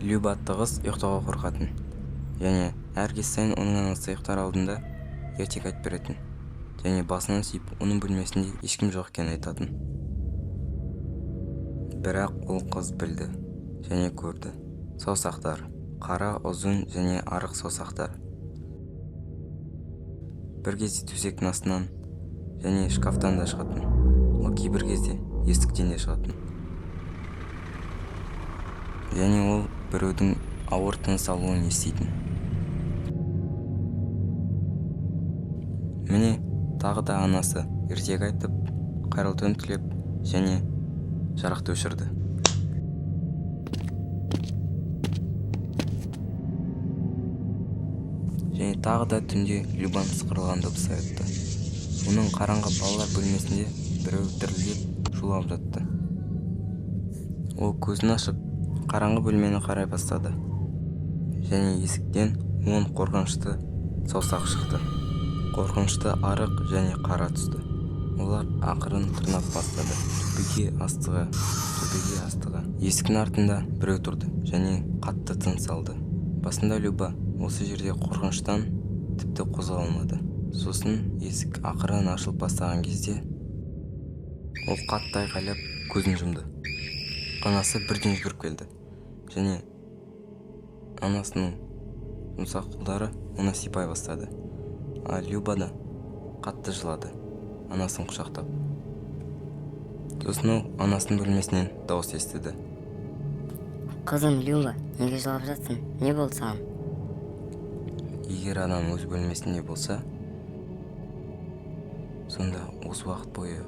Люба атты қыз ұйықтауға қорқатын. Және әр кез сайын оның анасы ұйықтар алдында ертегі айтып беретін. Және басынан сүйіп, оның бөлмесінде ешкім жоқ екенін айтатын. Бірақ ол қыз білді және көрді. Саусақтар, қара, ұзын және арық саусақтар. Бір кезде төсектің астынан және шкафтан да шығатын. Ол кейбір кезде есіктен де шығатын. Және ол біреудің ауыр тыныс алуын еститін. Міне, тағы да анасы ертегі айтып, қайырлы түн тілеп және жарықты өшірді. Және тағы да түнде Любаның сықырлаған дыбысы оятты. Оның қараңғы балалар бөлмесінде біреу дірілдеп шулап жатты. Ол көзін ашып, қараңғы бөлмені қарай бастады. Және есіктен 10 қорқынышты саусақ шықты. Қорқынышты арық және қара түсті. Олар ақырын тырнап бастады. Төбеге астыға, төбеге астыға. Есіктің артында біреу тұрды және қатты тыныс алды. Басында Люба осы жерде қорқыныштан тіпті қозғала алмады. Сосын есік ақырын ашылып бастаған кезде ол қатты айқайлап көзін жұмды. Анасы бірден жүгіріп келді. Және анасының жұмсақ қолдары оны сипай бастады. А Люба да қатты жылады, анасын құшақтап. Сосын ол анасының бөлмесінен дауыс естіді. Қызым Люба, неге жылап жатсың? Не болды саған? Егер адам өз бөлмесінде болса, сонда осы уақыт бойы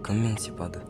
кіммен сипады?